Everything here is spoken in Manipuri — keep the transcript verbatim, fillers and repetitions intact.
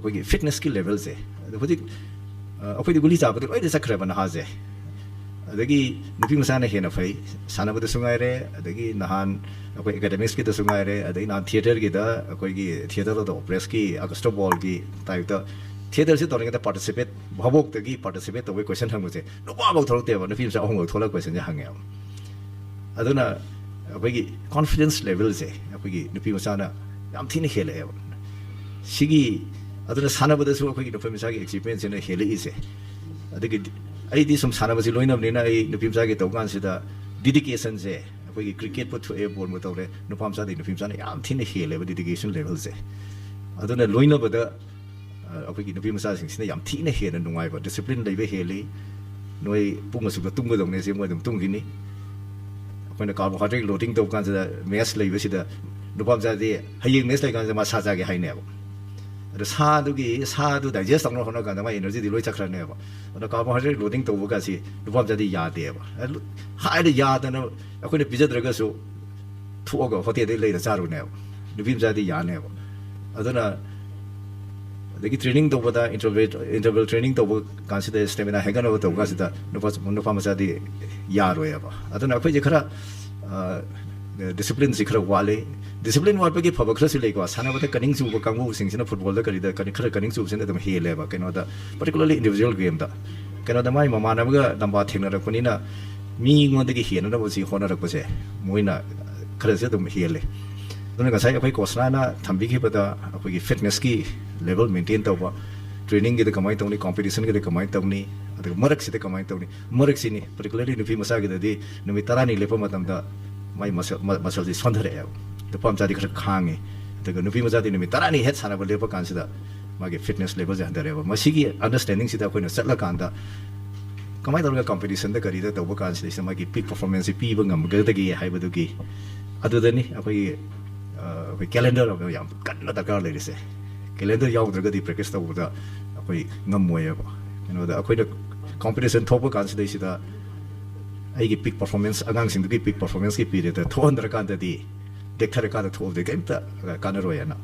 ꯑꯩꯈꯣꯏꯒꯤ ꯐꯤꯠꯅꯦꯁꯀꯤ ꯂꯦꯚꯦꯜꯁꯦ, ꯑꯗꯣ ꯍꯧꯖꯤꯛ ꯑ, ꯑꯩꯈꯣꯏꯗꯤ ꯒꯨꯂꯤ ꯆꯥꯕꯗꯤ ꯂꯣꯏꯅ ꯆꯠꯈ꯭ꯔꯦꯕ ꯅꯍꯥꯁꯦ꯫ ꯑꯗꯒꯤ ꯅꯨꯄꯤ ꯃꯆꯥꯅ ꯍꯦꯟꯅ ꯐꯩ, ꯁꯥꯟꯅꯕꯗꯁꯨ ꯉꯥꯏꯔꯦ, ꯑꯗꯒꯤ ꯅꯍꯥꯟ ꯑꯩꯈꯣꯏ ꯑꯦꯀꯥꯗꯦꯃꯤꯛꯁꯀꯤꯗꯁꯨ ꯉꯥꯏꯔꯦ, ꯑꯗꯒꯤ ꯅꯍꯥꯟ ꯊꯤꯌꯦꯇꯔꯒꯤꯗ ꯑꯩꯈꯣꯏꯒꯤ ꯊꯤꯌꯦꯇꯔ ꯑꯣꯐ ꯗ ꯑꯣꯄꯔꯦꯁꯀꯤ ꯑꯒꯁꯇꯣ ꯕꯣꯜꯒꯤ ꯇꯥꯏꯞꯇ ꯊꯤꯌꯦꯇꯔꯁꯦ ꯇꯧꯔꯤꯉꯩꯗ ꯄꯥꯔꯇꯤꯁꯤꯄꯦꯠ, ꯚꯥꯕꯣꯛꯇꯒꯤ ꯄꯥꯔꯇꯤꯁꯤꯄꯦꯠ ꯇꯧꯕꯒꯤ ꯀꯣꯏꯁꯟ ꯍꯪꯕꯁꯦ ꯅꯨꯄꯥꯐꯥꯎ ꯊꯣꯛꯂꯛꯇꯦꯕ, ꯅꯨꯄꯤ ꯃꯆꯥ ꯑꯍꯨꯝꯈꯛ ꯊꯣꯛꯂꯛꯄ ꯀꯣꯏꯁꯟꯁꯦ ꯍꯪꯉꯦꯕ꯫ ꯑꯗꯨꯅ ꯑꯩꯈꯣꯏꯒꯤ ꯀꯣꯟꯐꯤꯗꯦꯟꯁ ꯂꯦꯚꯦꯜꯁꯦ ꯑꯩꯈꯣꯏꯒꯤ ꯅꯨꯄꯤ ꯃꯆꯥꯅ ꯌꯥꯝ ꯊꯤꯅ ꯍꯦꯜꯂꯛꯑꯦꯕ꯫ ꯁꯤꯒꯤ, ꯑꯗꯨꯅ ꯁꯥꯟꯅꯕꯗꯁꯨ ꯑꯩꯈꯣꯏꯒꯤ ꯅꯨꯄꯤ ꯃꯆꯥꯒꯤ ꯑꯦꯆꯤꯞꯃꯦꯟꯁꯤꯅ ꯍꯦꯜꯂꯛꯏꯁꯦ꯫ ꯑꯗꯒꯤ ꯑꯩꯗꯤ ꯁꯨꯝ ꯁꯥꯟꯅꯕꯁꯤ ꯂꯣꯏꯅꯕꯅꯤꯅ ꯑꯩ ꯅꯨꯄꯤ ꯃꯆꯥꯒꯤ ꯇꯧꯕ ꯀꯥꯟꯁꯤꯗ ꯗꯤꯗꯤꯀꯦꯁꯟꯁꯦ, ꯑꯩꯈꯣꯏꯒꯤ ꯀ꯭ꯔꯤꯀꯦꯠꯄꯨ ꯊꯣꯛꯑꯦ, ꯕꯣꯜꯕꯨ ꯇꯧꯔꯦ, ꯅꯨꯄꯥ ꯃꯆꯥꯗꯒꯤ ꯅꯨꯄꯤ ꯃꯆꯥꯅ ꯌꯥꯝ ꯊꯤꯅ ꯍꯦꯜꯂꯦꯕ ꯗꯤꯗꯤꯀꯦꯁꯟ ꯂꯦꯚꯦꯜꯁꯦ꯫ ꯑꯗꯨꯅ ꯂꯣꯏꯅꯕꯗ ꯑ, ꯑꯩꯈꯣꯏꯒꯤ ꯅꯨꯄꯤ ꯃꯆꯥꯁꯤꯡꯁꯤꯅ ꯌꯥꯝ ꯊꯤꯅ ꯍꯦꯟꯅ ꯅꯨꯡꯉꯥꯏꯕ, ꯗꯤꯁꯤꯄ꯭ꯂꯤꯟ ꯂꯩꯕ ꯍꯦꯜꯂꯤ꯫ ꯅꯣꯏ ꯄꯨꯡ ꯑꯁꯨꯛꯇ ꯇꯨꯝꯒꯗꯧꯅꯦ ꯁꯤ ꯃꯣꯏ ꯑꯗꯨꯝ ꯇꯨꯝꯈꯤꯅꯤ꯫ ꯑꯩꯈꯣꯏꯅ ꯀꯥꯔꯕꯣꯍꯥꯏꯗ꯭ꯔꯦꯠ ꯂꯣꯗꯤꯡ ꯇꯧꯕ ꯀꯥꯟꯁꯤꯗ, ꯃꯦꯠꯁ ꯂꯩꯕꯁꯤꯗ ꯅꯨꯄꯥ ꯃꯆꯥꯗꯤ ꯍꯌꯦꯡ ꯃꯦꯠꯁ ꯂꯩꯀꯥꯟꯁꯤꯗ ꯃꯥ ꯁꯥ ꯆꯥꯒꯦ ꯍꯥꯏꯅꯦꯕ꯫ ꯑꯗꯣ ꯁꯥꯗꯨꯒꯤ, ꯁꯥꯗꯨ ꯗꯥꯏꯖꯦꯁ ꯇꯧꯅꯕ ꯍꯣꯠꯅ ꯀꯥꯟꯗ ꯃꯥꯏ ꯑꯦꯅꯔꯖꯤꯗꯤ ꯂꯣꯏ ꯆꯠꯈ꯭ꯔꯅꯦꯕ꯫ ꯑꯗꯣ ꯀꯥꯔꯕꯣꯍꯥꯏꯗ꯭ꯔꯦꯠ ꯂꯣꯗꯤꯡ ꯇꯧꯕꯒꯁꯤ ꯅꯨꯄꯥ ꯃꯆꯥꯗꯤ ꯌꯥꯗꯦꯕ꯫ ꯑꯗꯨ ꯍꯥꯏꯅ ꯌꯥꯗꯅ ꯑꯩꯈꯣꯏꯅ ꯄꯤꯖꯗ꯭ꯔꯒꯁꯨ ꯊꯣꯛꯑꯒ ꯍꯣꯇꯦꯜꯗꯒꯤ ꯂꯩꯔ ꯆꯥꯔꯨꯅꯦꯕ꯫ ꯅꯨꯄꯤ ꯃꯆꯥꯗꯤ ꯌꯥꯅꯦꯕ꯫ ꯑꯗꯨꯅ ꯑꯗꯒꯤ ꯇ꯭ꯔꯦꯅꯤꯡ ꯇꯧꯕꯗ, ꯏꯟꯇꯔꯚꯦꯜ, ꯏꯟꯇꯔꯚꯦꯜ ꯇ꯭ꯔꯦꯅꯤꯡ ꯇꯧꯕ ꯀꯥꯟꯁꯤꯗ, ꯁ꯭ꯇꯦꯃꯤꯅꯥ ꯍꯦꯟꯒꯠꯅꯕ ꯇꯧꯕ ꯀꯥꯟꯁꯤꯗ ꯅꯨꯄꯥ, ꯅꯨꯄꯥ ꯃꯆꯥꯗꯤ ꯌꯥꯔꯣꯏꯕ꯫ ꯑꯗꯨꯅ ꯑꯩꯈꯣꯏꯁꯦ ꯈꯔ, ꯑ, ꯗꯤꯁꯤꯄ꯭ꯂꯤꯟꯁꯤ ꯈꯔ ꯋꯥꯠꯂꯤ꯫ ꯗꯤꯁꯤꯄ꯭ꯂꯤꯟ ꯋꯥꯠꯄꯒꯤ ꯐꯕ ꯈꯔꯁꯨ ꯂꯩꯀꯣ꯫ ꯁꯥꯟꯅꯕꯗ ꯀꯅꯤꯡ ꯆꯨꯕ ꯀꯥꯡꯕꯨꯁꯤꯡꯁꯤꯅ ꯐꯨꯠꯕꯣꯜꯗ ꯀꯔꯤꯗ ꯀꯅꯤ-, ꯈꯔ ꯀꯅꯤꯡ ꯆꯨꯕꯁꯤꯅ ꯑꯗꯨꯝ ꯍꯦꯜꯂꯦꯕ, ꯀꯩꯅꯣꯗ, ꯄꯔꯇꯤꯀꯨꯂꯔꯂꯤ ꯏꯟꯗꯤꯕꯤꯖꯨꯋꯦꯜ ꯒꯦꯝꯗ꯫ ꯀꯩꯅꯣꯗ ꯃꯥꯏ ꯃꯃꯥꯟꯅꯕꯒ ꯂꯝꯕꯥ ꯊꯦꯡꯅꯔꯛꯄꯅꯤꯅ ꯃꯤꯉꯣꯟꯗꯒꯤ ꯍꯦꯟꯅꯅꯕ ꯍꯧꯖꯤꯛ ꯍꯣꯠꯅꯔꯛꯄꯁꯦ ꯃꯣꯏꯅ ꯈꯔꯁꯦ ꯑꯗꯨꯝ ꯍꯦꯜꯂꯦ꯫ ꯑꯗꯨꯅ ꯉꯁꯥꯏ ꯑꯩꯈꯣꯏ ꯀꯣꯆꯅꯥꯅ ꯊꯝꯕꯤꯈꯤꯕꯗ ꯑꯩꯈꯣꯏꯒꯤ ꯐꯤꯠꯅꯦꯁꯀꯤ ꯂꯦꯚꯦꯜ ꯃꯦꯟꯇꯦꯟ ꯇꯧꯕ, ꯇ꯭ꯔꯦꯅꯤꯡꯒꯤꯗ ꯀꯃꯥꯏꯅ ꯇꯧꯅꯤ, ꯀꯣꯝꯄꯤꯇꯤꯁꯟꯒꯤꯗ ꯀꯃꯥꯏꯅ ꯇꯧꯅꯤ, ꯑꯗꯨꯒ ꯃꯔꯛꯁꯤꯗ ꯀꯃꯥꯏꯅ ꯇꯧꯅꯤ, ꯃꯔꯛꯁꯤꯅꯤ꯫ ꯄꯔꯇꯤꯀꯨꯂꯔꯂꯤ ꯅꯨꯄꯤ ꯃꯆꯥꯒꯤꯗꯗꯤ ꯅꯨꯃꯤꯠ ꯇꯔꯥꯅꯤ ꯂꯦꯞꯄ ꯃꯇꯝꯗ ꯃꯥꯏ ꯃꯁꯜ, ꯃ-, ꯃꯁꯜꯁꯤ ꯁꯣꯟꯊꯔꯛꯑꯦꯕ꯫ ꯅꯨꯄꯥ ꯃꯆꯥꯗꯤ ꯈꯔ ꯈꯥꯡꯉꯤ꯫ ꯑꯗꯨꯒ ꯅꯨꯄꯤ ꯃꯆꯥꯗꯤ ꯅꯨꯃꯤꯠ ꯇꯔꯥꯅꯤ ꯍꯦꯛ ꯁꯥꯟꯅꯕ ꯂꯦꯞꯄ ꯀꯥꯟꯁꯤꯗ ꯃꯥꯒꯤ ꯐꯤꯠꯅꯦꯁ ꯂꯦꯚꯦꯜꯁꯦ ꯍꯟꯊꯔꯛꯑꯦꯕ꯫ ꯃꯁꯤꯒꯤ ꯑꯟꯗꯔꯁ꯭ꯇꯦꯟꯗꯤꯡꯁꯤꯗ ꯑꯩꯈꯣꯏꯅ ꯆꯠꯂꯀꯥꯟꯗ ꯀꯃꯥꯏꯅ ꯇꯧꯔꯒ ꯀꯝꯄꯤꯇꯤꯁꯟꯗ ꯀꯔꯤꯗ ꯇꯧꯕ ꯀꯥꯟꯁꯤꯗꯩꯁꯤꯗ ꯃꯥꯒꯤ ꯄꯤꯛ ꯄꯔꯐꯣꯔꯃꯦꯟꯁꯁꯤ ꯄꯤꯕ ꯉꯝꯒꯗꯒꯦ ꯍꯥꯏꯕꯗꯨꯒꯤ ꯑꯗꯨꯗꯅꯤ ꯑꯩꯈꯣꯏꯒꯤ, ꯑ, ꯑꯩꯈꯣꯏ ꯀꯦꯂꯦꯟꯗꯔ ꯑꯃ ꯌꯥꯝ ꯀꯟꯅ ꯗꯔꯀꯥꯔ ꯂꯩꯔꯤꯁꯦ꯫ ꯀꯦꯂꯦꯟꯗꯔ ꯌꯥꯎꯗ꯭ꯔꯒꯗꯤ ꯄ꯭ꯔꯦꯛꯇꯤꯁ ꯇꯧꯕꯗ ꯑꯩꯈꯣꯏ ꯉꯝꯃꯣꯏꯌꯦꯕ꯫ ꯀꯩꯅꯣꯗ ꯑꯩꯈꯣꯏꯅ ꯀꯣꯝꯄꯤꯇꯤꯁꯟ ꯊꯣꯛꯄ ꯀꯥꯟꯁꯤꯗꯩꯁꯤꯗ ꯑꯩꯒꯤ ꯄꯤꯛ ꯄꯔꯐꯣꯔꯃꯦꯟꯁ, ꯑꯉꯥꯡꯁꯤꯡꯗꯨꯒꯤ ꯄꯤꯛ ꯄꯔꯐꯣꯔꯃꯦꯟꯁꯀꯤ ꯄꯤꯔꯦꯗ ꯊꯣꯛꯍꯟꯗ꯭ꯔꯀꯥꯟꯗꯗꯤ, ꯇꯦꯛꯊꯔꯀꯥꯟꯗ ꯊꯣꯛꯑꯕꯗꯤ ꯀꯔꯤꯝꯇ ꯀꯥꯟꯅꯔꯣꯏꯅ꯫